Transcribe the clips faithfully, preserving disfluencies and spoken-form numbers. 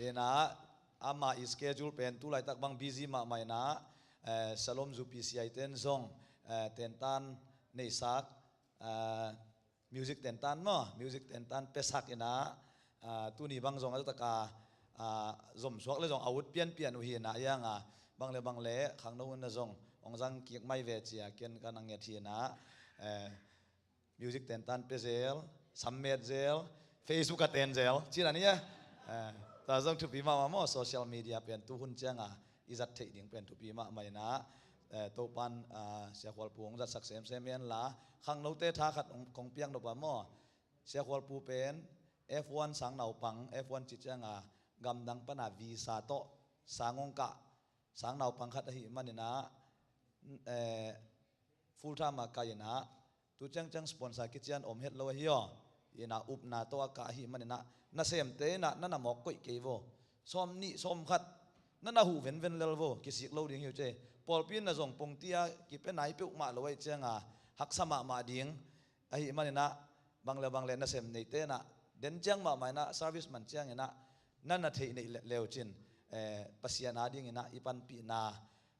Inah, ama i schedule pen tu laitak bang busy mahmah inah, eh, Shalom U P C I ten zong, eh, tentan neisak, eh, music tentan maw, music tentan pesak inah, ah, tuni bang zong a taka, ah, zomsuak le zong a ut pianpian uh hi inah, ianga bang le bang le khangno hun na zong ong zang kik mai ve cia ken ka na nget hi inah, eh, music tentan pe zel, sammet zel, Facebook a ten zel cina ni a, eh, ta zong thupi mahmah maw, social media pen tu hun cianga i zat theih ding pen thupi mahmah inah, eh, Topan, ah, Sia Khualpu hong zatsak semsem hen la, khangnote tha khat hong, kong piak nop a maw. Sia Khualpu pen F one sang naupang, F one cih cianga gamdang pana visa tawh sang hong kah sang naupang khat ahih maninah, eh, full time a kah inah, tu ciangciang sponsor kician om het lo ahi aw. Inah upna tawh a kah ahih maninah, nasemte inah na na mawk koih kei vo. Sawm nih, sawm khat, na na huh venven lel vo, kisik lo ding hi uh ce. Pawlpi in na zong pongtia kipia nai peuhmah lo ahih cianga haksa mahmah ding ahih maninah, bang le bang le nasem neite inah, den ciang mahmah inah, service man cianginah, na na theih neih le-, leucin, eh, Pasian a dinginah i panpihna,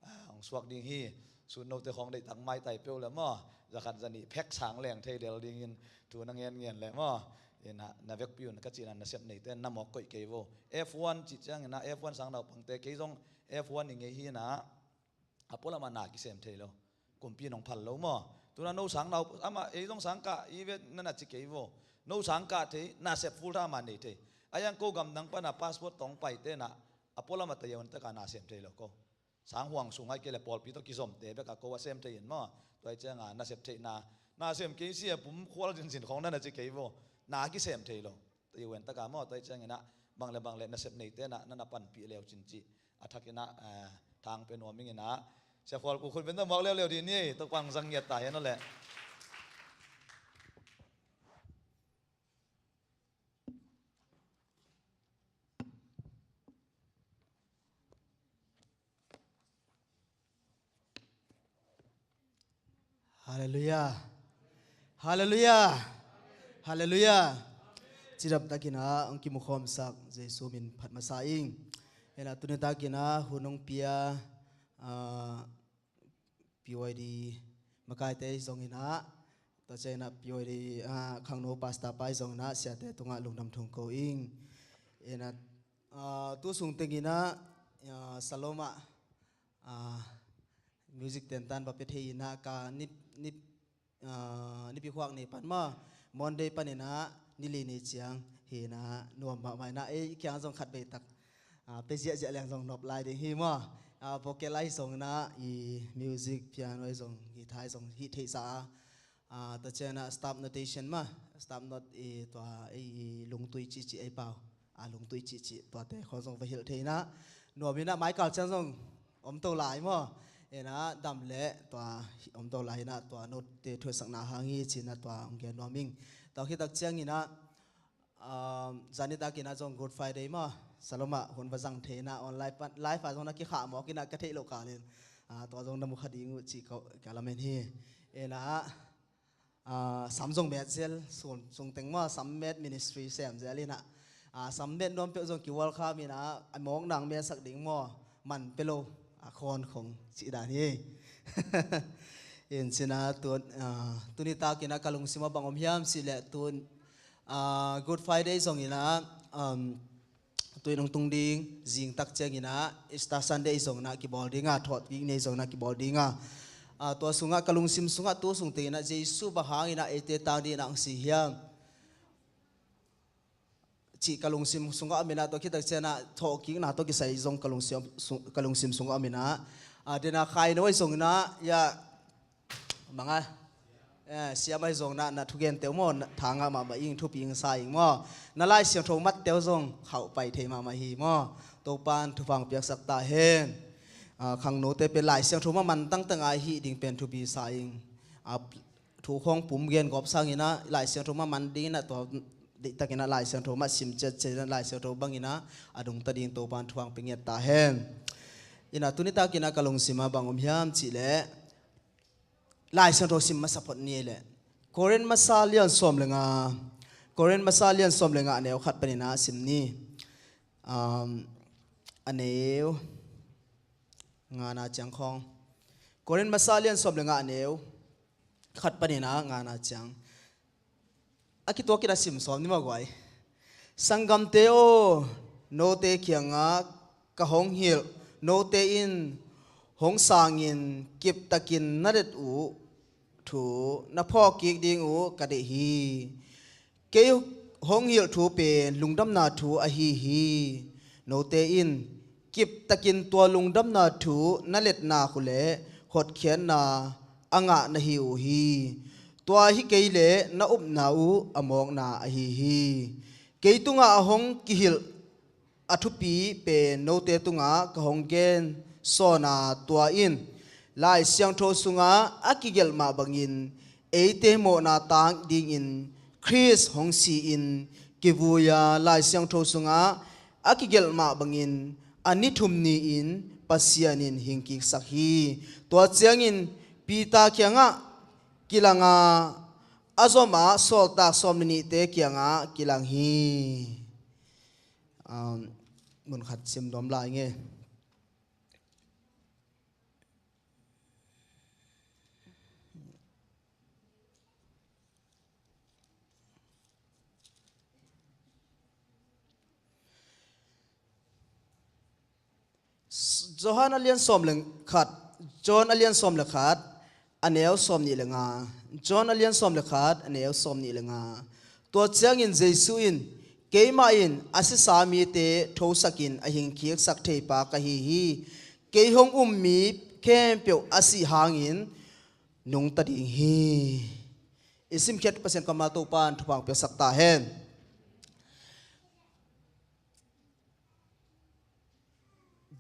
ah, hong suak ding hi. Sutnote khawng deihtak maitai peuh le maw, zakhat zanih phek sang leng thei del dingin thu na ngenngen le maw, inah na vekpi un ka cihna, nasep neite na mawk koih kei vo. F one cih cianginah, F one sang naupangte, kei zong F one i ngei hi inah, a pualamah na kisem thei lo. Kumpi nong phal lo maw. Tuna no sang nau, amah ei zong sang kah i ve na na ci kei vo. No sang kah thei, nasep full time a nei thei. A iang ko gamdang pana passport tawh hong paite inah, a pualamah ta yau taka nasem thei lo ko. Sang huang sung ai kei le pawlpi tawh kizomte bek a ko a sem thei in maw. Tua ahih cianga nasep theihna, nasem kei sia pum khual zinzin khawng na na ci kei vo. Na kisem thei lo. Tua i wen taka maw, tua ahih cianginah, bang le bang le nasep neite inah, na na panpih leucin cih a thakinah, eh, thang pe nuam inginah, Sia Khualpu khut benda muak leuleu dih ni, Topan zang ngiat ta hen aw leh. Halleluiah. Halleluiah. Halleluiah. Cidam takinah hong kimukhawmsak Jesu min phat masa ing. Inah tuni takinah hun hong pia, ah, P Y D makaite zonginah, tua cianginah P Y D, ah, khangno pastor pa zonginah siate tungah lungdam thong ko ing. Inah, ah, tu sung tenginah, ah, Salomah, ah, music tentan va pia thei inah ka ni, ni, ah, nipi khuak ni pan maw, Monday paninah nili ni ciang hi inah nuam mahmah inah ei kiang zong khat veitak, ah, pe ziahziah leng zong nop lai ding hi maw. Ah, vocal lai zonginah i music, piano zong, guitar zong hih theihsa a. Ah, tua cianah staff notation mah, staff note i tua ei i lungtui cihcih ei pau, a lungtui cihcih tuate khawng zong va hilh thei inah, nuam inah maikal ciang zong om to lai maw. Inah dam le tua om to lai inah tua note te thuaisakna hang hi cinah tua hong gen nuam ing. Tua khit tak cianginah, um, zani takinah zong Good Friday maw, Salomah hun va zang thei inah online pan, live a zong na kikhah mawk inah ka theih loh kalin, ah, tua zong na mu kha ding uh cih ka, ka lamen hi. Inah, ah, sam zong met zel, sun sung teng maw, sam met ministry sem zel inah, ah, sam met nuam peuh zong ki welcome inah, a mawk nang metsak ding maw, man pe lo, a khawn khong cih dan hi. In cinah tun, ah, tuni takinah ka lungsimah bang om hiam cih leh tun, ah, Good Friday zonginah, um, tui nong tung ding, zing tak cianginah Easter Sunday zonginah kibawl dinga, thawhkik ni zonginah kibawl dinga. Ah, tua sungah ka lungsim sungah tu sung tenginah Jesu bang hanginah eite tang dinginah hong si hiam cih ka lungsim sungah om inah, tua khit tak cianah thawhkikna tawh kisai zong ka lungsim, sung, ka lungsim sungah om inah, ah, dena khai no ai zonginah, ya, manga, eh, siam ai zonginah na thugente uh maw, na thangah mahmah ing, thupi ing sa ing maw. Na Lai Siangtho matte uh zong khauh pai thei mahmah hi maw. Topan thupha piaksak ta hen. Ah, khangnote pen Lai Siangtho mah man tangtang a hih ding pen thupi sa ing. Ah, thu khawng pum gen gawp sanginah Lai Siangtho mah man dinginah tua deihtakinah Lai Siangtho mah sim ciatciat inah Lai Siangtho banginah a dungta ding Topan thu hong pia ngiat ta hen. Inah tuni takinah ka lungsimah bang om hiam cih leh Lai Siangtho sim masa phot ni leh Korin masa lian sawm le nga, Korin masa lian sawm le nga neu khat paninah sim ni. Um, a neu ngana ciang khawng. Korin masa lian sawm le nga a neu khat panin a ngana ciang. A kituakin a sim sawm ni mah guai. Sanggamte aw, note kiangah ka hong hilh, note in hong sangin kiptakin na let uh thu na phawk kik ding uh ka deih hi. Kei hong hilh thu pen lungdamna thu ahi hi. Note in kiptakin tua lungdamna thu na let nak uh leh hotkhiatna a ngah na hi uh hi. Tua hi kei leh na upna uh a mawkna ahi hi. Kei tungah a hong kihilh a thupi pen note tungah ka hong gen sawn a, tua in Lai Siangtho sungah a kigelh mah bangin eite mawhna tang dingin Khrist hong si-in kivui a, Lai Siangtho sungah a kigelh mah bangin a ni thum ni-in Pasian in hingkiksak hi. Tua ciangin Peter kiangah kilang a, a zom a sawltak sawm le nihte kiangah kilang hi. Um, mun khat sim nuam lai nge. Johan a lian sawm le khat, John a lian sawm le khat, a neu sawm nih le nga. John a lian sawm le khat, a neu sawm nih le nga. Tua ciangin Jesu in, keimah in a sisa mite thosakin a hingkiksak theipa ka hi hi. Kei hong um mi khempeuh a sih hangin nungta ding hi. I simkhiat Pasian kammal Topa in thupha piaksak ta hen.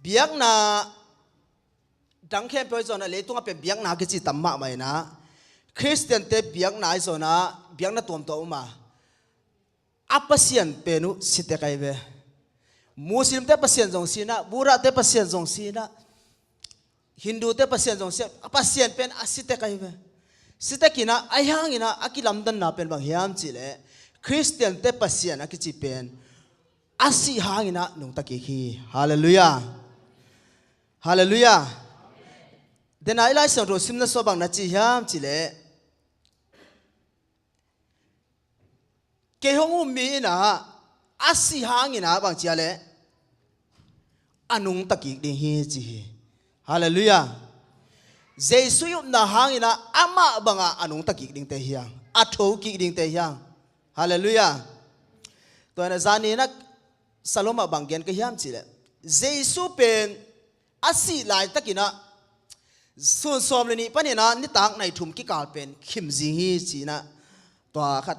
Biakna dang khempeuh ahi zongin ah, leitungah pen biakna kici tam mahmah in ah, Khristiante biakna ahi zongin ah, biakna tuamtuam om a, a pasian pen uh sitek ahi ve. Muslimte pasian zong si in ah, Buddhate pasian zong si in ah, Hindute pasian zong si a, a pasian pen a sitek ahi ve. Sitek in ah, ahi hangin ah, a kilamdanna pen bang hiam cih leh, Khristiante pasian a kici pen a sih hangin ah nungta kik hi. Halleluiah. Halleluiah. Dena i Lai Siangtho simna sua bang na ci hiam cih leh, kei hong um mi in ah a sih hangin ah bang ci a leh, a nungta kik ding hi ci hi. Halleluiah. Jesu i upna hangin ah amah bangah a nungta kik dingte hi hang, a tho kik dingte hi hang. Halleluiah. Tua in ah zani in ah Salom ah bang gen ka hiam cih leh, Jesu pen a sih laitakin ah, sun sawm le nih panin ah nitak nai thum kikal pen khim zing hi ci in ah, tua khat,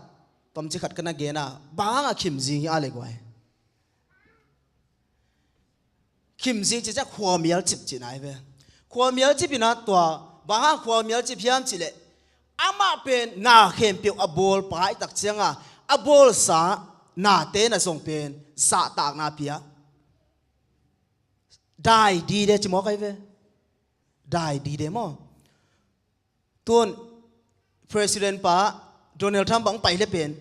tomci khat ka na gen a, bang hangah khim zing hi a leh guai. Khim zing cih ciang khuamial cip cihna hi ve. Khuamial cip in ah tua, bang hang khuamial cip hiam cih leh, amah pen na khempeuh a bawlpa ahih tak ciangah, a bawlsa nate na zong pen zahtakna pia. Dai dide ci mawk ahi ve. Dai dide maw. Tun President pa Donald Trump bang pai le pen,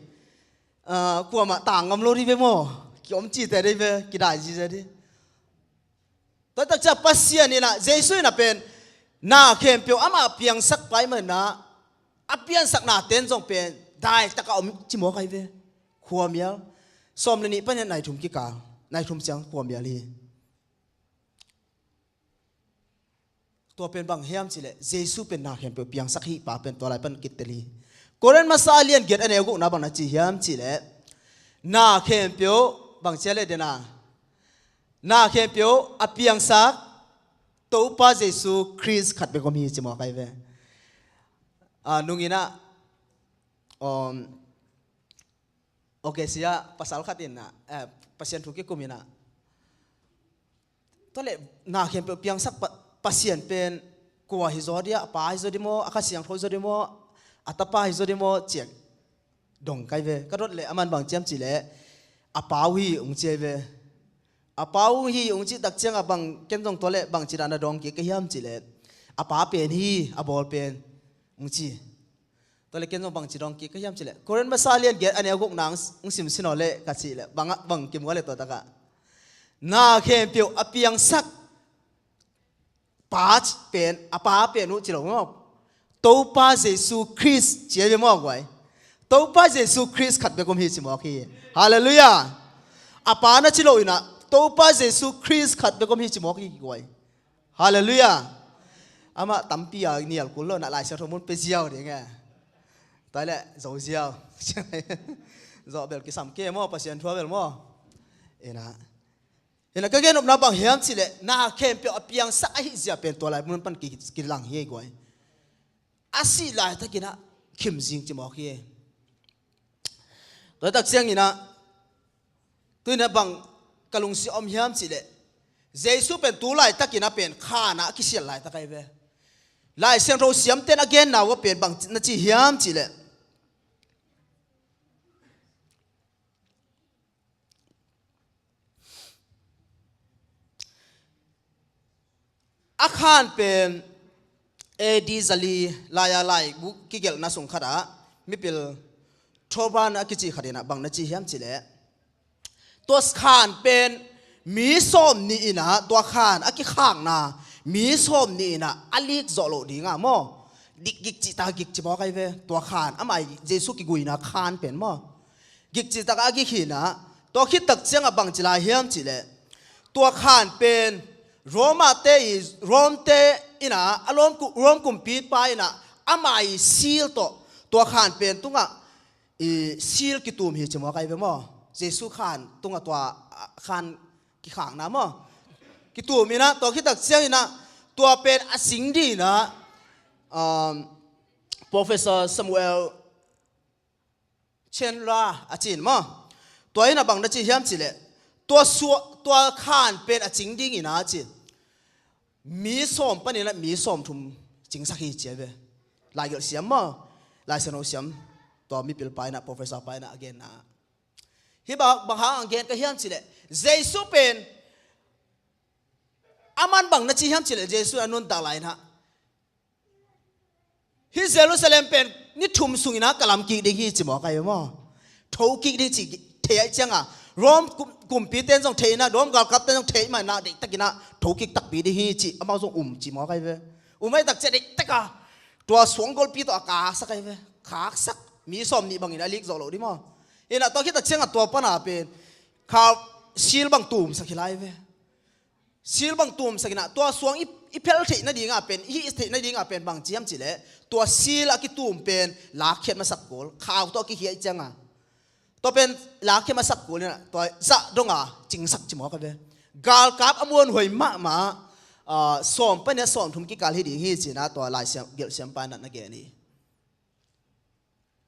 ah, kuamah tang ngam lo dih ve maw. Kiom cite dih ve, kidai cite dih. Tua tak ciang Pasian in ah, Jesu in ah pen na khempeuh amah piangsak pai man ah, a piansakna ten zong pen dai takah om ci mawk ahi ve. Khuamial. Sawm le nih panin ah nai thum kikal, nai thum ciang khuamial hi. Tua pen bang hiam cih leh, Jesu pen na khempeuh piangsak hi pa pen tua lai pan kitel hi. Korin masa a lian giat a neu gukna bang na ci hiam cih leh, na khempeuh bang ci a leh dena, na khempeuh a piangsak Topa Jesu Khrist khat bek om hi ci mawk ahi ve. Ah, nung in ah, um, okay, sia pasal khat in ah, eh, Pasian thu kikum in ah, tua leh na khempeuh piangsak pa, Pasian pen kua hi zaw dia, a Pa hi zaw di maw, a Kha Siangtho hi zaw di maw, a Tapa hi zaw di maw, ciang dong kai ve. Ka dot leh aman bang ciam cih leh, a Pa uh hi ung ci ahi ve. A Pa uh hi ung cih tak ciangah bang ken zong tua leh bang ci dah na dong kik ka hiam cih leh, a Pa pen hi, a bawl pen ung ci. Tua leh ken zong bang ci dong kik ka hiam cih leh, Korin masa lian giat a neu gukna ung sim sin aw leh ka cih leh, bang, bang kim ngua leh tua takah, Na khempeuh a piangsak pa pen, a pa pen uh ci lo maw? Topa Jesu Khrist ci a ve maw guai? Topa Jesu Khrist khat bek om hi ci mawk hi. Halleluiah. A pa na ci lo inah Topa Jesu Khrist khat bek om hi ci mawk hi guai. Halleluiah. Amah tampi a nial kul lo na, Lai Siangtho mun pe ziau ding e. Tua le zo ziau. Zawh bel kisam ke maw, Pasian thu a bel maw? Inah Inah ka gen nopna bang hiam cihleh na khempeuh a piangsak ahi zia pen tua lai mun pan ki, kilang hi ei guai. A sih laitakinah khim zing ci mawk hi ei. Tua tak cianginah tuinah bang ka lungsi om hiam cihleh Jesu pen tu laitakinah pen khanah a kisial laitak ahi ve. Lai Siangtho siamten a genna uh a pen bang na ci hiam cihleh a khan pen A D zali lai-a laibu kigelhna sung khatah mipil Thoban a kici khatinah bang na ci hiam cihleh tua khan pen mi sawm nih inah tua khan a kikhakna mi sawm nih inah a lik zawh loh dinga maw? Dik gik cihta gik ci mawk ahi ve. Tua khan amah Jesu kiguina khan pen maw? Gik cihtakah a gik hinah tua khittak ciangah bang ci lai hiam cihleh tua khan pen Roma te i Rome te inah a Rome ku- Rome kumpipa inah amah i sil tawh tua khan pen tungah i sil kitum hi ci mawk ahi ve maw? Jesu khan tungah tua ah, khan kikhakna maw? Kitum inah tua khittak cianginah tua pen a sing dinah um, Professor Samuel Chandler a cin maw? Tua inah bang na ci hiam cihleh tua, sua, tua khan pen a cing dingin a ci. Mi sawm paninah mi sawm thum cingsak hi ci a ve. Laigelh siam maw? Lai Siangtho siam tua mipil pa inah, professor pa inah a genna. Hih bang, bang hang a gen ka hiam cihleh Jesu pen a man bang na ci hiam cihleh Jesu a nuntak lai inah hih Jerusalem pen ni thum sungin a ka lam kik ding hi ci mawk ahi maw? Tho kik ding ci thei ahi cianga Rome kum- kumpi ten zong thei inah Rome galkap ten zong thei mah inah deihtakinah tho kik takpi ding hi ci amau zong um ci mawk ahi ve. Um ahi tak cia deihtaka tua suanggolpi tawh a kaksak ahi ve. Kaksak mi sawm nih bangin a lik zawh loh ding maw? Inah tua khittak cianga tua pana pen kha sil bang tumsak hi lai ve. Sil bang tumsak inah tua suang i, i phel theih nadinga pen i hih theih nadinga pen bang ci hiam cihleh tua sil a kitum pen lakkhiat masak kul khau tawh a kikhiah i cianga tua pen lakkhiat masak kul inah tua zah donga cingsak ci mawk a ve. Galkap a muanhuai mahmah ah, sawm paninah sawm thum kikal hi ding hi cinah tua lai siam, gelh siampa inah na gen hi.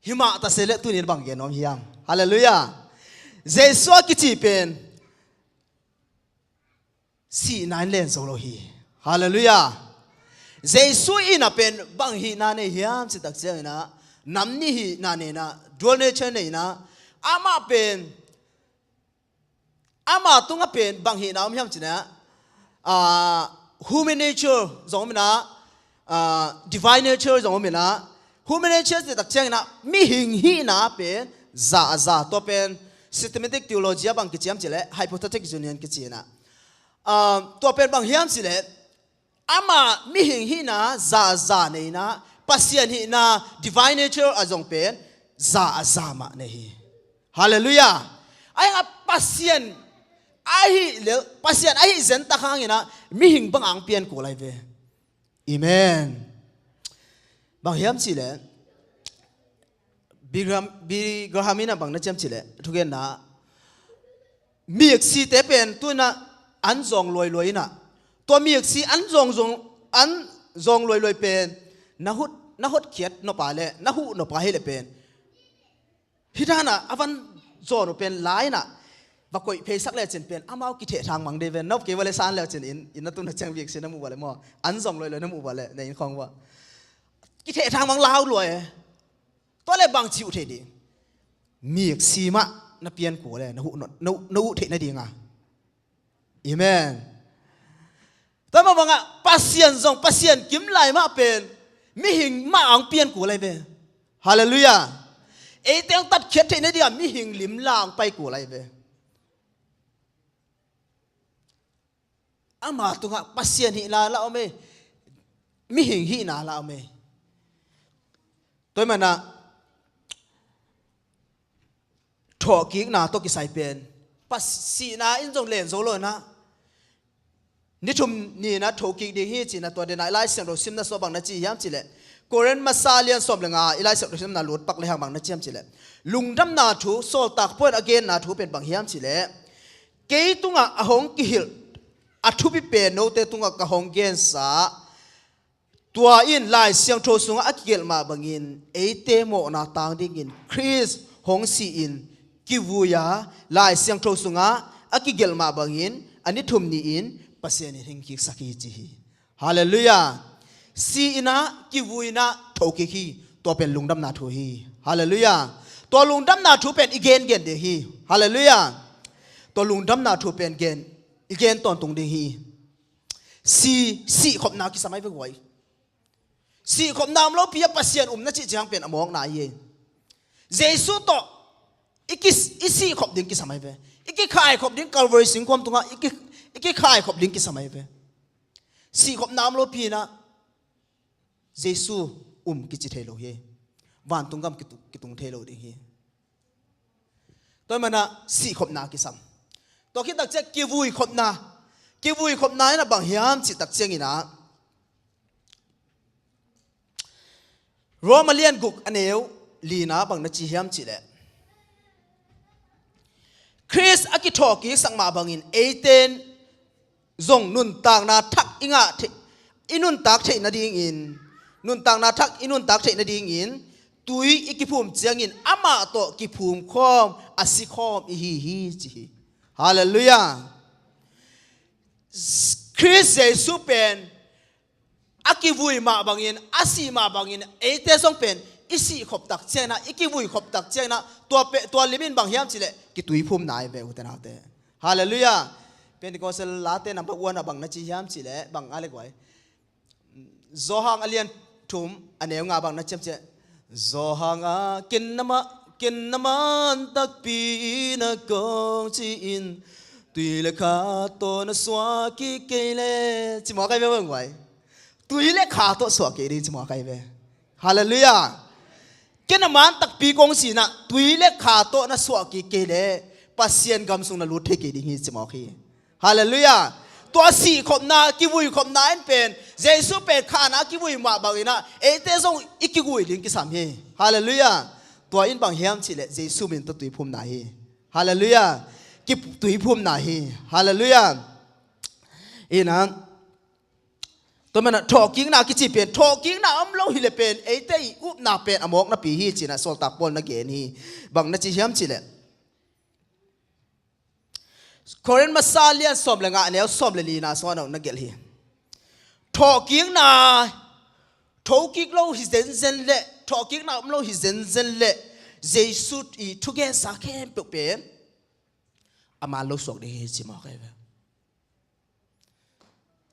Himah ta se le tunin bang gen nuam hiam? Halleluiah. Jesu a kici pen sihna in len zo lo hi. Halleluiah. Jesu inah pen bang hihna nei hiam citak cianginah nam nih hihna nei inah dual nature nei inah amah pen ama tungah pen bang hihna om hiam cinah ah, human nature zong om inah ah, divine nature zong om inah human nature citak cianginah mihing hihna pen za a za tua pen systematic theology a bang kici hiam cihleh hypostatic union kici inah ah, tua pen bang hiam cihleh ama mihing hihna za a za nei inah Pasian hihna divine nature a zong pen za a za mah nei hi. Halleluiah. Ahi hangah Pasian ahi le Pasian ahi zentak hanginah mihing banga ang pian kul ahi ve. Amen. Bang hiam cihleh Billy Graham, Billy Graham inah bang na ci hiam cihleh thugenna miksite pen tuinah an zawng luailuai inah tua miksi an zawng zawng an zawng luailuai pen na hut na hotkhiat nop a le na huh nop a hileh pen hih danah a van zawn uh pen la inah va koih pheisak lecin pen amau kitheh thangmang dei ven. Nop kei vale san lecin in, in na tuna ciang miksi na muh vale maw? An zawng luailuai na muh vale na inn khawng vah kitheh thangmang lau luai e. Tua le bang ci uh thei ding? Miksi mah na pian kul le na huh, na, na, na huh theih nadinga. Amen. Tua mah bangah Pasian zong Pasian kim lai mah pen mihing mah ang pian kul lai ve. Halleluiah. Eite ang tatkhiat theih nadinga mihing lim la ang pai kul lai ve. Ama tungah Pasian hihna la om e, mihing hihna la om e. Tua ahih manin ah thawhkikna tawh kisai pen, pa sihna in zong len zo lo in ah, ni thum ni-in ah thokik ding hi ci-in ah, tua den ah i Lai Siangtho simna sungah bang na ci hiam cih leh, Korin masa lian sawm le nga i Lai Siangtho simna lut pak lehang bang na ci hiam cih leh, lungdamna thu, sawltak Paul in a genna thu pen bang hiam cih leh, kei tungah a hong kihilh a thupi pen note tungah ka hong gensa, tua in Lai Siangtho sungah a kigelh mah bangin eite mawhna tang dingin Khrist hong si-in kivui a, Lai Siangtho sungah a kigelh mah bangin a ni thum ni-in Pasian in hingkiksak hi ci hi. Halleluiah. Si-in ah, kivui in ah thokik hi. Tua pen lungdamna thu hi. Halleluiah. Tua lungdamna thu pen i gengen ding hi. Halleluiah. Tua lungdamna thu pen gen, i gen tawntung ding hi. Si, sihkhopna kisam ahi ve guai. Sihkhopna om lopi a Pasian um na cih ciang pen a mawkna hi. Jesu tawh i ki, i sihkhop ding kisam ahi ve. I kikhaikhop ding, Calvary singkuam tungah i ki, i kikhaikhop ding kisam ahi ve. Sihkhopna om lopi in ah Jesu um kici thei lo hi. Vantung gam kitu-, kitung thei lo ding hi. Tua ahih manin ah sihkhopna kisam. Tua khit tak ciang kivuikhopna. Kivuikhopna in ah bang hiam cih tak ciangin ah, Roma lian guk a neu lina bang na ci hiam cih leh, Khrist a kithawhkiksak mah bangin eite in zong nuntakna thak i ngah theih, i nuntak theih nadingin, nuntakna thak i nuntak theih nadingin tui i kiphum ciangin amah tawh kiphum khawm, a si khawm i hi hi ci hi. Halleluiah. Khrist Jesu pen a kivui mah bangin, a sih mah bangin, eite zong pen i sihkhop tak ciangin ah, i kivuikhop tak ciangin ah, tua pe, tua lim in bang hiam cih leh, kituiphumna ahi ve, ute naute. Halleluiah. Pentecostal late number one ah bang na ci hiam cih leh, bang a le guai. Johan a lian thum a neu nga bang na ci hiam cih leh, Johan ah, ken na ma, ken na man takpi na kong ci-in, tui le kha tawh na suah kik kei leh, ci mawk ahi ve bang guai. Tui le kha tawh suah kik ding ci mawk ahi ve. Halleluiah. Ken na man takpi kong ci-in ah, tui le kha tawh na suah kik kei leh Pasian gam sung na lut thei kei ding hi ci mawk hi. Halleluiah. Tua sihkhopna, kivuikhopna in pen, Jesu pen khan a kivui mah bangin ah, eite zong i kivui ding kisam hi. Halleluiah. Tua in bang hiam cih leh, Jesu min tawh tuiphumna hi. Halleluiah. Ki, tuiphumna hi. Halleluiah. In ah, tua manin ah thawhkikna kici pen, thawhkikna om lo hi leh pen, eite i upna pen a mawk napi hi ci-in ah sawltak Paul na gen hi. Bang na ci hiam cih leh, Korin masa lian sawm le nga a neu sawm le lina sungah na gelh hi. Thawhkikna, thokik lo hi zenzen leh, thawhkikna om lo hi zenzen leh, Jesu i thugensa khempeuh pen a man lo suak ding hi ci mawk ahi ve.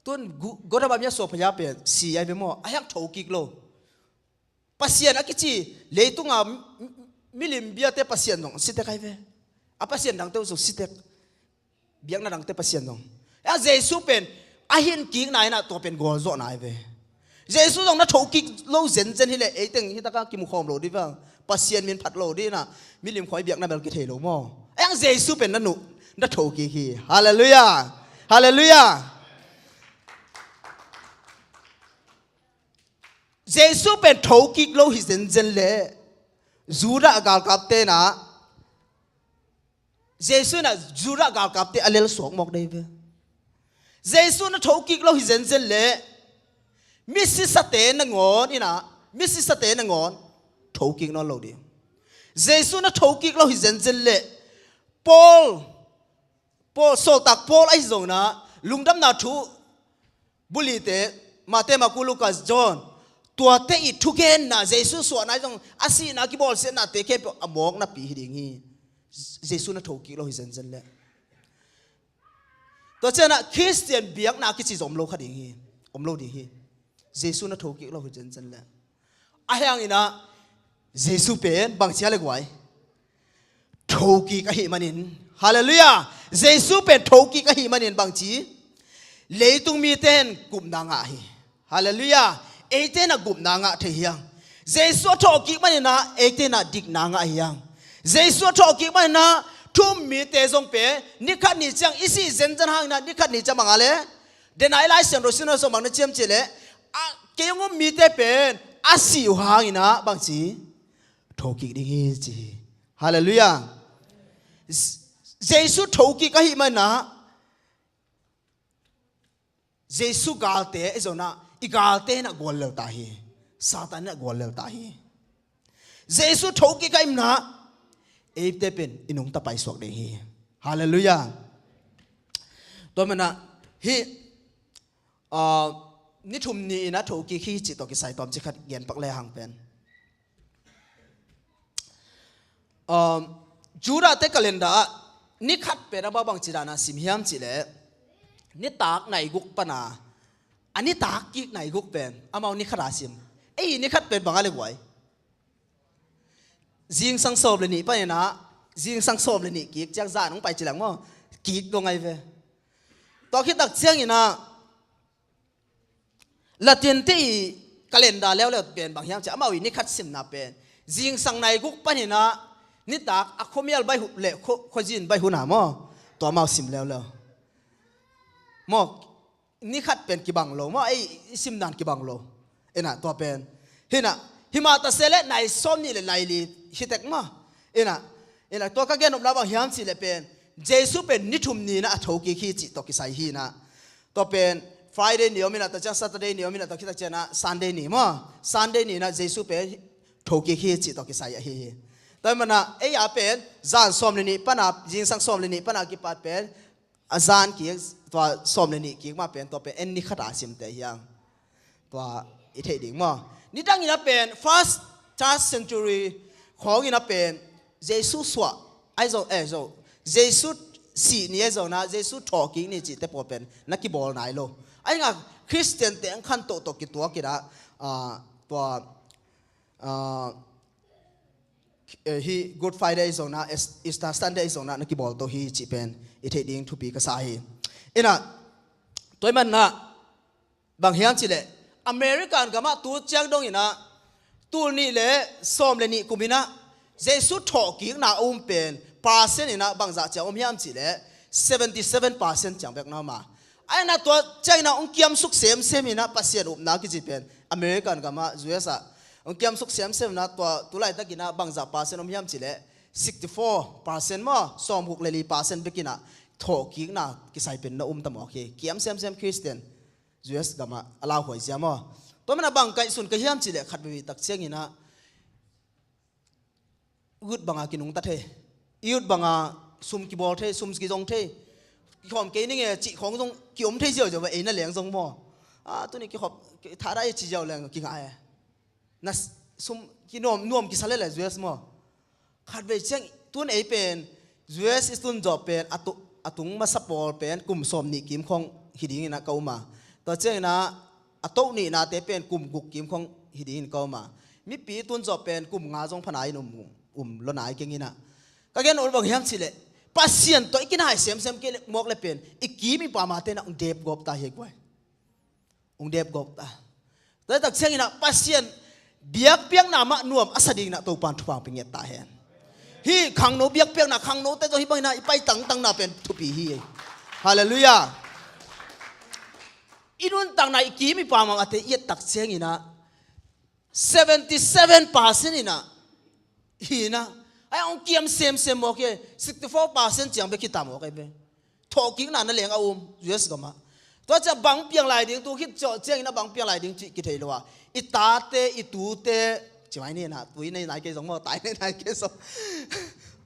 Tun gu-, Gotama mi a suak phaya pen si ahi ve maw, a hiang thokik lo. Pasian a kici, leitunga mi, mi, milim biate Pasian zong si tek ahi ve. A pasian dangte uh zong si tek. Biakna dangte Pasian zong. A Jesu pen, a hinkikna in ah tua pen gualzawhna ahi ve. Jesu zong na thokik lo zenzen hi leh, eiteng hi taka kimu khawm lo dih vang. Pasian min phat lo dih in ah, milim khawng i biakna bel kithei lo maw. A hiang Jesu pen na nuh, na thokik hi. Halleluiah. Halleluiah. Jesu pen thokik lo hi zenzen leh, Judah galkapte in ah, Jesu in ah Judah galkapte a lel suak mawk dei ve. Jesu na thokik lo hi zenzen leh, misisate nangawn in ah, misisate nangawn thokik nawn lo ding. Jesu na thokik lo hi zenzen leh, Paul, Paul, sawltak Paul ahi zongin ah, lungdamna thu bulite, Mate, Maku, Lukas, John, tuate i thugenna, Jesu suahna ahi zong, a sihna, kibawlsiatnate khempeuh a mawk napi hi ding hi. Jesu na thokik lo hi zenzen leh. Tua ciangin ah Khristian biakna kici zong om lo kha ding hi. Om lo ding hi. Jesu na thokik lo hi zenzen leh. A hiangin ah Jesu pen bangci a le guai. Thokik ahih manin. Halleluiah. Jesu pen thokik ahih manin bangci. Leitung mite in gupna ngah hi. Halleluiah. Eite in ah gupna ngah thei hiang. Jesu a thawhkik manin ah eite in ah dikna ngah hiang. Jesu a thawhkik manin ah thu-um mite zong pen ni khat ni ciang i sih zenzen hangin ah ni khat ni ciang bang a le, den a i Lai Siangtho simna sung bang na ci hiam cih leh, a, kei hong um mite pen a sih uh hangin ah bangci thokik ding hi ci hi. Halleluiah. Jesu thokik ahih manin ah Jesu galte, ei zong ah i galte in ah guallel ta hi. Satan in ah guallel ta hi. Jesu thokik ahih manin ah eite pen i nungta paisuak ding hi. Halleluiah. Tua manin ah hih, ah, ni thum ni in ah thokik hi cih tawh kisai tawmcik khat gen pak le hang pen. Um, Judah te calendar ah ni khat pen amau bangci dan a sim hiam cih leh, nitak nai guk pan a, a nitak kik nai guk pen amau ni khat a sim. Ei, ni khat pen bang a le guai? Zingsang sawm le nih panin ah, zingsang sawm le nih kik ciang zan hong pai ci leng maw, kik dong ai ve. Tua khit tak ciangin ah Latin te i calendar leuleu pen bang hiam cih leh amau i ni khat simna pen zingsang nai guk panin ah nitak a khuamial baih hun le khua, khuazin baih hun a maw, tua amau sim leuleu. Maw, ni khat pen kibang lo maw, ei, i simdan kibang lo. Ina, tua pen. Hina, himah ta se le nai sawm nih le nai li hi tek maw. Ina, ina, tua ka gen nopna bang hiam cih leh pen Jesu pen ni thum ni in ah a thokik hi cih tawh kisai hi ina. Tua pen Friday ni om ina, tua ciang Saturday ni om ina, tua khit tak ciang ah Sunday ni maw. Sunday ni in ah Jesu pen thokik hi cih tawh kisai ahi hi. Tua manin ah ei a pen zan sawm le nih pan a, zingsang sawm le nih pan a kipat pen a zan kik, tua sawm le nih kik mah pen, tua pen en ni khat a simte hiang. Tua i theih ding maw. Nidang in ah pen first, third century khawng in ah pen Jesu suah ahi zong, eh, zong, Jesu sih ni ahi zong ah Jesu thawhkik ni cihte pawl pen na kibawl nai lo. Ahi zongin ah Khristian te ang khan tohtoh kituak in ah, ah, tua, ah, eh, hih Good Friday zong ah, Es-, Easter Sunday zong ah na kibawl to hi cih pen i theih ding thupi ka sa hi. Ina, tua ahih manin ah bang hiam cih leh American gam ah tu ciang dong in ah tul nih le sawm le nih kum in ah Jesu thawhkikna a um pen percent in ah bangzah ciang om hiam cih leh seventy seven percent ciang bek na om a. Ahi zongin ah tua ciang in ah hong kiamsuk semsem in ah Pasian upna kici pen American gam ah, U S ah hong kiamsuk semsem in ah tua tu laitak in ah bangzah percent om hiam cih leh sixty four percent maw, sawmguk le li percent bek in ah thawhkikna kisai pen na um ta mawk hi. Kiam semsem Khristian U S gam ah a lauhuai zia maw. Tua manin ah bang kaihsun ka hiam cih leh khat veve tak ciang in ah ut bang a kinungta thei. I ut bang a sum kibawl thei, sum kizong thei. Kikhawm kei ning e cih khawng zong kiom thei ziauziau va, ei na leng zong maw. Ah, tuni kikhawm, ki-, thadah e ci ziau leng kingah e. Na s-, sum kinuam, nuam kisa lel e U S maw. Khat vei ciang tun ei pen U S i tun zawh pen a tu-, a tung masa pawl pen kum sawm nih kim khawng hi ding in ah ka um a. Tua ciang in ah a toh nihnate pen kum guk kim khawng hi ding in ka um a. Mipi tun zawh pen kum nga zong pha nai in um, um lo nai keng in ah. Ka gen nop bang hiam cih leh Pasian tawh i kinai semsem kei leh mawk leh pen i kim i pamte in ah hong dep gawp ta hi guai. Hong dep gawp ta. Tua tak ciang in ah Pasian biakpiakna mah nuam a sa ding in ah Topa'n thupha pia ngiat ta hen. Hih khangno biakpiakna, khangnote zong hih bang in ah i pai tangtangna pen thupi hi. Halleluiah. I nuntakna, i kim i pamte i et tak ciang in ah seventy seven percent in ah hi in ah, ahi zongin hong kiam semsem mawk hi. Sixty four percent ciang bek hi ta mawk ahi ve. Thawhkikna na leng a um U S gam ah. Tua ciang bang piang lai ding, tu khit ciang in ah bang piang lai ding cih kithei lo a. I tate, i tute, ci mai ni in ah, tui nei nai kei zong maw, tai nei nai kei zong.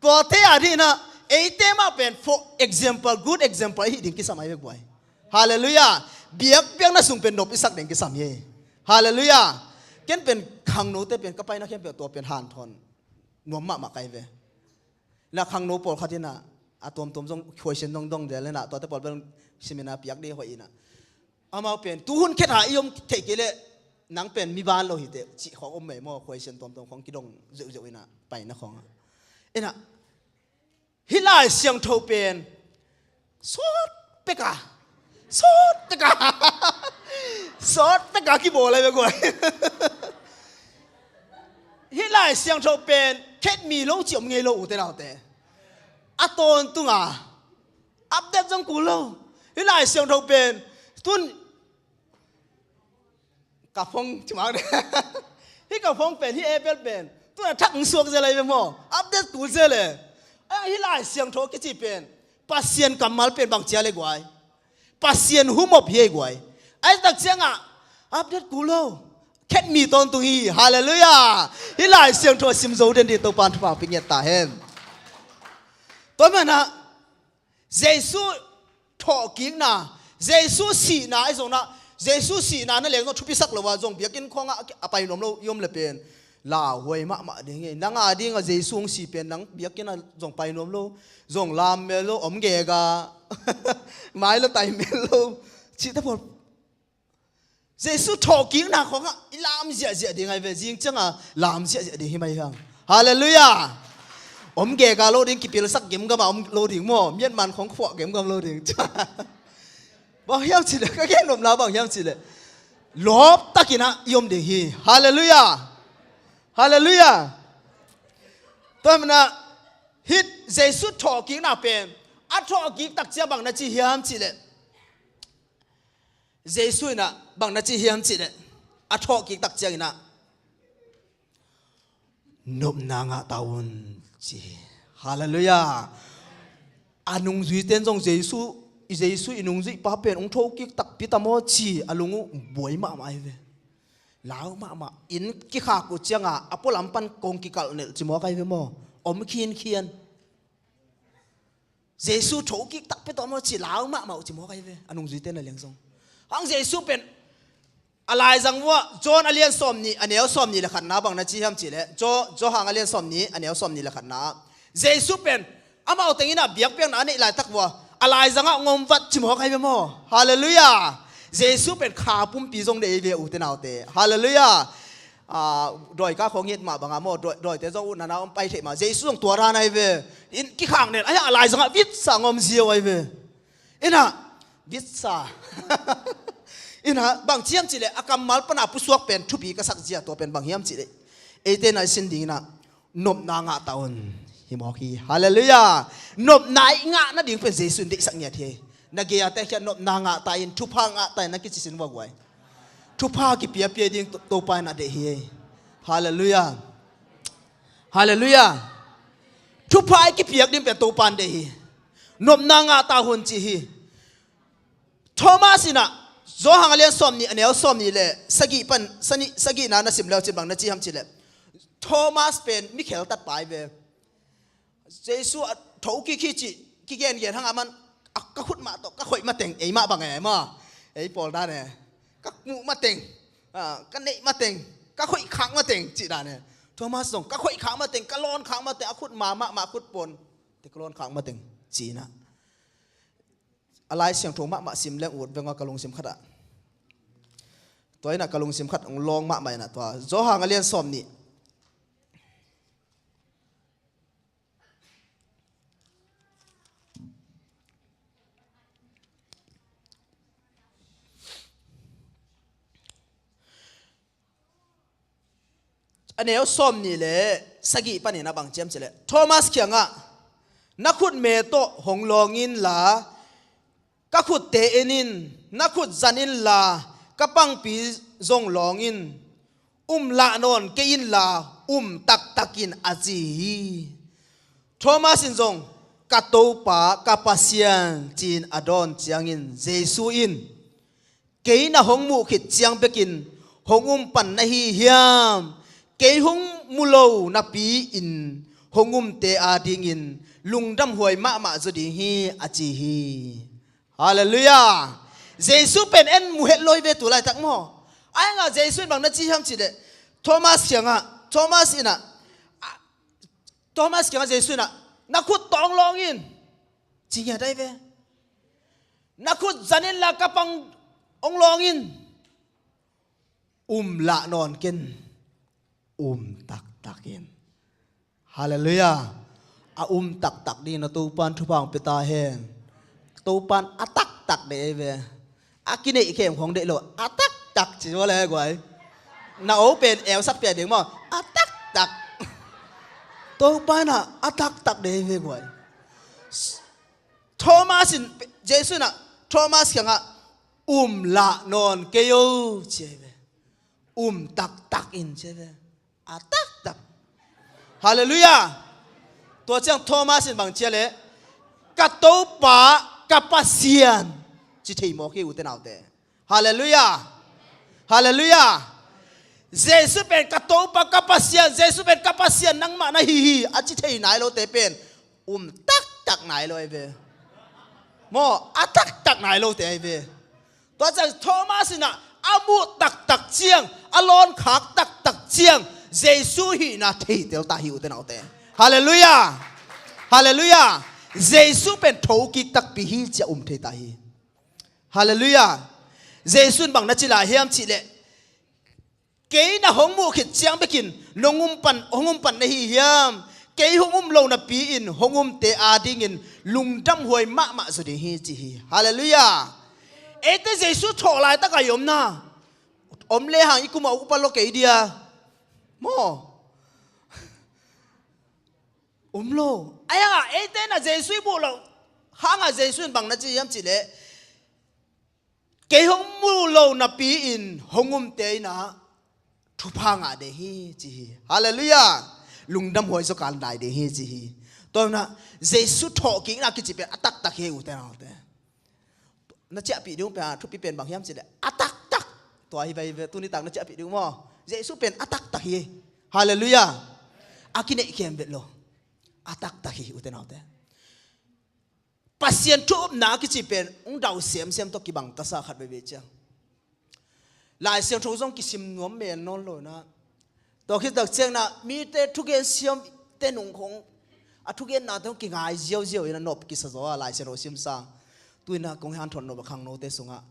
Tuate a ding in ah, eite mah pen for example, good example ahi ding kisam ahi ve guai. Halleluiah. Biakpiakna sung pen nop i sak ding kisam hi. Halleluiah. Ken pen khangnote pen ka paina khempeuh tua pen hanthawn nuam mahmah ka hi ve. Na khangno pawlkhat in ah a tuamtuam zong question dongdong del in ah, tuate pawl bel seminar piak ding hoih in ah. Amau pen tu hun khat a i om theih kei leh nang pen mi ban lo hi teh cih khawng om mei maw, question tuamtuam khawng kidong zeuhzeuh in ah paina khawng ah. In ah, hih Lai Siangtho pen sawt pek a, Sawt taka sawt taka kibawl lai ve guai. Hih Lai Siangtho pen khetmi lo ci om ngei lo, ute naute. A tawntunga update zong kul lo. Hih Lai Siangtho pen tun ka phone ci mang de. Hih ka phone pen, hih Apple pen tun a thak hong suak zel lai ve maw? Update kul zel e. Hih Lai Siangtho kici pen Pasian kammal pen bang cia le guai? Pasian humop hi ei guai. Ai tak ciangah update kul lo. Khetmi tawntung hi. Halleluiah. Hih Lai Siangtho sim zo den dih, Topan thupha pia ngiat ta hen. Tua manah Jesu thawhkikna, Jesu sihna, ahi zongna Jesu sihna na leng zong thupisak lo a zong biakinn khawngah a pai nuam lo i om le pen lauhuai mahmah ding hi. Nang a dingah Jesu hong si pen nang biakinn ah zong pai nuam lo, zong lam mel lo, om gega mai lo tai mel lo cihte pawl. Jesu thawhkikna khawngah i lam ziahziah ding ahi ve. Zing ciangah lam ziahziah ding hi mai hiang. Halleluiah. Om gega lo ding, kipilsak gemgam a om lo ding maw? Miatman khawng khuah gemgam lo ding. Bang hiam cihleh, ka gen nopna bang hiam cihleh lawptakin ah i om ding hi. Halleluiah. Halleluiah. Tua manah hih Jesu thawhkikna pen a thawhkik tak ciang bang na ci hiam cihleh, Jesu in ah bang na ci hiam cihleh, a thawhkik tak ciangin ah nopna ngah ta un ci hi. Halleluiah. A nungzuite in zong Jesu, Jesu i nungzuihpa pen hong thokik takpi ta maw ci a lung uh buai mahmah hi ve. Lau mahmah. Inn kikhak uh cianga a pualam pan kong kikalh nelh ci mawk ahi ve maw? Om khinkhian. Jesu thokik takpi ta maw ci lau mahmah uh ci mawk ahi ve, a nungzuite na leng zong. Hang Jesu pen a laizang vuah John a lian sawmnih a neu sawmnih le khatna bang na ci hiam cihleh, Jo, Johan a lian sawmnih a neu sawmnih le khatna ah Jesu pen amau tengin ah biakpiakna a neih laitak vua a laizangah ngom vat ci mawk ahi ve maw? Halleluiah. Jesu pen kha pumpi zong nei ve, ute naute. Halleluiah. Ah, dawika khawng nget mah banga maw, dawi, dawite zong utna na om pai theih mah. Jesu zong tua dan ahi ve. Inn kikhak nelh ahi a laizangah vitsa ngom ziau ahi ve. Inah vitsa. Inah bang ci hiam cihleh a kammal pana pusuak pen thupi ka sak zia, tua pen bang hiam cihleh eite na i sin dinginah nopna ngah ta un hi mawk hi. Halleluiah. Nopna i ngah nading pen Jesu in deihsak ngiat hi. Na gei-a tehkhiat nopna ngah ta in, thupha ngah ta in na kici sin vua guai. Thupha kipiapia ding To, Topa in a deih hi. Halleluiah. Halleluiah. Thupha i kipiak ding pen Topa in deih hi. Nopna ngah ta un ci hi. Thomas inah Johan a lian sawmnih a neu sawmnih le sagih pan, sagihna na sim leu cin bang na ci hiam cihleh, Thomas pen mi kheltat pa ahi ve. Jesu a thokik hi cih kigengen hang a man, a, ka khut mah tawh ka khoih mateng, ei mah bang e maw? Ei pawl dan e. Ka muh mateng, a, ka neih mateng, ka khoih khak mateng cih dan e. Thomas zong ka khoih khak mateng, ka lawn khak mateng, a khut ma mahmah khut pawn te ka lawn khak mateng ci inah. A Lai Siangtho mahmah sim leng ut veng a ka lungsim khatah. Tua inah ka lungsim khat hong lawng mahmah inah tua Johan a lian sawmnih. A neu sawmnih le sagih panin a bang ci hiam cihleh, Thomas kiangah, na khutme tawh hong lawng inla, ka khutte en in, na khut zan inla, ka pangpi zong lawng in, um lah nawn kei inla, um taktak in a ci hi. Thomas in zong, ka Topa, ka Pasian, ci-in a dawn ciangin Jesu in, kei na hong muh khit ciang bekin hong um pan na hi hiam? Kei hong mu lo napi-in hong umte adingin lungdamhuai mahmah zaw ding hi, a ci hi. Halleluiah. Jesu pen en mu het lo hi ve tu laitak maw? Ahi hangah Jesu in bang na ci hiam cihleh, Thomas kiangah, Thomas inah, a, Thomas kiangah Jesu inah, na khut tawh hong lawng in, ci ngiat ahi ve. Na khut zan inla ka pang hong lawng in, um lah nawn ken, um taktak in. Halleluiah. A um taktak dingin a Topan thupha hong pia ta hen. Topan a taktak deih ahi ve. A kineih khem khong deih lo, a taktak ci ua le guai. Na o pen eusak pia ding maw, a taktak. Topa in ah a taktak deih ve guai. Thomas in, Jesu in ah Thomas kiangah, um lah nawn kei o ci ahi ve. Um taktak in ci ahi ve. A taktak. Halleluiah. Tua ciang Thomas in bang ci a leh, ka Topa, ka Pasian, ci thei mawk hi ute naute. Halleluiah. Halleluiah. Jesu pen ka Topa, ka Pasian, Jesu pen ka Pasian nangmah na hi hi a ci thei nai lote pen um taktak nai lo ahi ve. Maw, a taktak nai lote ahi ve. Tua ciang Thomas in ah a muh taktak ciang, a lawnkhak taktak ciang Jesu hihna theitel ta hi ute naute. Halleluiah. Halleluiah. Jesu pen thokik takpi hi ci-a um thei ta hi. Halleluiah. Jesu in bang na ci lai hiam cih leh, kei na hong muh khit ciang bekin nong um pan, hong um pan na hi hiam? Kei hong um lo napi-in hong umte adingin lungdamhuai mahmah zaw ding hi ci hi. Halleluiah. Eite Jesu thawh laitak a i omna om le hang i kum a uk pan lo kei dia. Maw. Um lo. Ahi hangah eite in ah Jesu i muh loh hangah Jesu in bang na ci hiam cih leh, kei hong muh lo napi-in hong umte in ah thupha ngah ding hi ci hi. Halleluiah. Lungdamhuai zaw kal nai ding hi ci hi. Tua in ah Jesu thawhkikna kici pen a taktak hi ute naute. Na ciahpih ding uh pen, a thupi pen bang hiam cih leh a taktak. Tua hi ve, hi ve, tuni tak na ciahpih ding uh maw? Jesu pen a taktak hi. Halleluiah. A kineih khem vet lo. A taktak hi ute naute. Pasian thu upna a kici pen hong dau semsem tawh kibang ta sa khat veivei ciang. Lai Siangtho zong kisim nuam men nawn lo in ah, tua khit tak ciang in ah mite thugen siamte nung khong a thugennate hong kingai ziauziau in ah nop kisa zaw a Lai Siangtho simsa. Tu in ah kong hanthawn nop a khangnote sungah,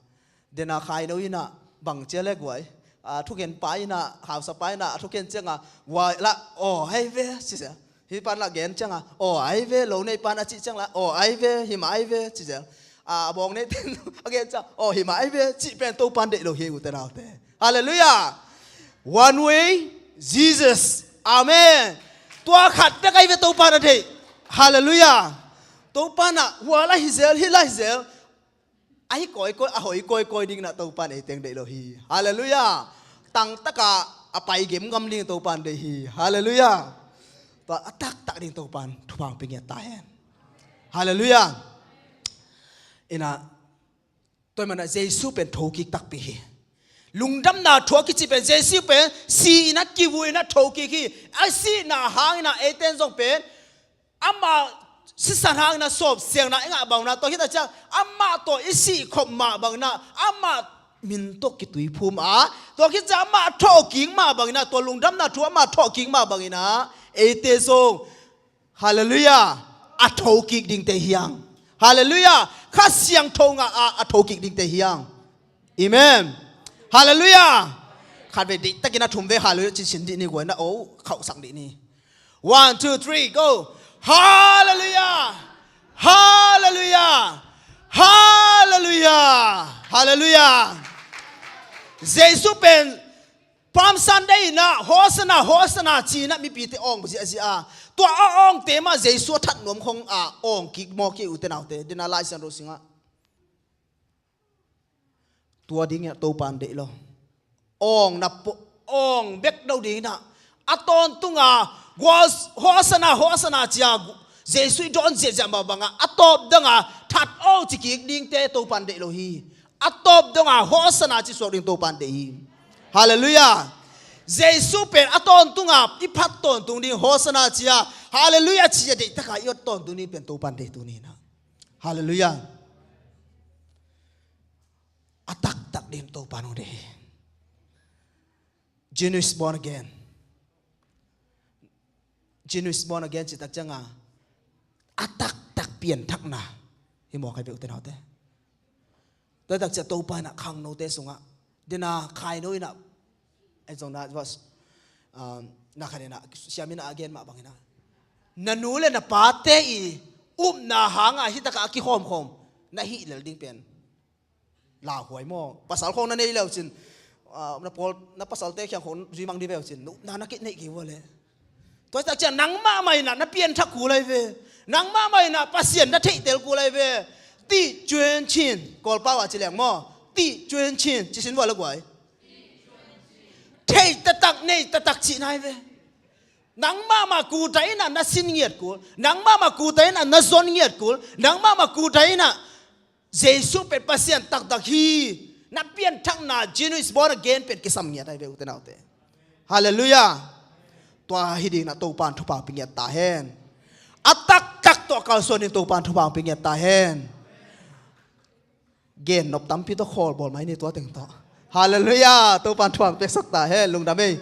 den a khaino in ah bang ci a le guai, a thugen pa in ah, hausa pa in ah a thugen ciang a, guai lah, aw, ahi ve ci zel. Hih pan lah gen ciang a, aw, ahi ve. Lo nei pan a cih ciang lah, aw, ahi ve, hi mah ahi ve ci zel. A bawng neite in a gen ciang, aw, hi mah ahi ve, cih pen Topa in deih lo hi ute naute. Halleluiah. One way Jesus. Amen. Tua khat bek ahi ve Topa in a deih. Halleluiah. Topa in ah hua lah hi zel, hih lah hi zel, a hi kawikawi, a hoih kawikawi ding in ah Topa in eite hong deih lo hi. Halleluiah. Tangtak a a pai gemgam ding Topa in deih hi. Halleluiah. Tua a taktak ding Topa in thupha hong pia ngiat ta hen. Halleluiah. In ah, tua ahih manin ah Jesu pen thokik takpi hi. Lungdamna thu a kici pen Jesu pen si in ah kivui in ah thokik hi. A sihna hangin ah eite in zong pen amah sisan hangin ah sawpsiangna i ngah bangin ah, tua khit tak ciang amah tawh i sihkhop mah bangin ah, amah min tawh kituiphum a, tua khit ciang amah a thawhkik mah bangin ah, tua lungdamna thu amah a thawhkik mah bangin ah, eite zong, halleluiah, a thokik dingte hi hang. Halleluiah. Kha Siangtho ngah a, a thokik dingte hi hang. Amen. Halleluiah. Khat vei deihtakin a thum vei halleluiah ci sin dih ni, guai na o khauhsak dih ni. One, two, three, go. Halleluiah. Halleluiah. Halleluiah. Halleluiah. Jesu pen Palm Sunday in ah Hosanna, Hosanna ci-in ah mipite awng ziahziah a, tua a awngte mah Jesu a that nuam khong a awng kik mawk hi ute naute. Den a Lai Siangtho sungah tua dingin ah Topa in deih lo. Awng na pua, awng bek lo dingin ah, a tawntung a, gual, Hosanna, Hosanna ci-a Jesu i dawn ziahziah mah bangin ah, a tawp dong a that aw ci kik dingte Topa in deih lo hi. A tawp dong a Hosanna ci suak ding Topa in deih hi. Halleluiah. Jesu pen a tawntung a i phat tawntung ding, Hosanna ci-a, halleluiah ci-a deihtak a i ot tawntung ding pen Topa in deih tuni in ah. Halleluiah. A taktak ding Topa in hong deih hi. Genius born again. Genius born again cih tak ciang a, a taktak pianthakna hi mawk hi ve ute naute. Tua tak ciang Topa in ah khangnote sungah, den a khaino in ah, en zong na, um, na khat in ah, siam in ah a gen mah bangin ah, na nu le na pate i upna hangah hih tak a kikhawmkhawm na hih lel ding pen lauhuai maw. Pasal khawng na nei leucin, ah, na pawl, na pasalte kiang khawng zui mang dih veucin, nopna na kei neih kei ua leh. Tua hi tak ciang nang mahmah in ah na pianthak kul ahi ve. Nang mahmah in ah Pasian na theihtel kul ahi ve. Tih cuan chin, Kawlpau ah ci leng maw. Tih cuan chin, ci sin vua la guai. Thei taktak, nei taktak cihna ahi ve. Nang mahmah kuta in ah na sin ngiat kul. Nang mahmah kuta in ah na zon ngiat kul. Nang mahmah kuta in ah Jesu pen Pasian taktak hi. Na pianthakna, Jesus is born again pen kisam ngiat ahi ve, ute naute. Halleluiah. Tua hi dingin ah Topa'n thupha hong pia ngiat ta hen. A taktak tawh kalsuan in Topa'n thupha hong pia ngiat ta hen. Gen nop tampi tawh khawl bawl mai ni tua teng tawh. Halleluiah. Topa'n thupha hong piaksak ta hen. Lungdam ei.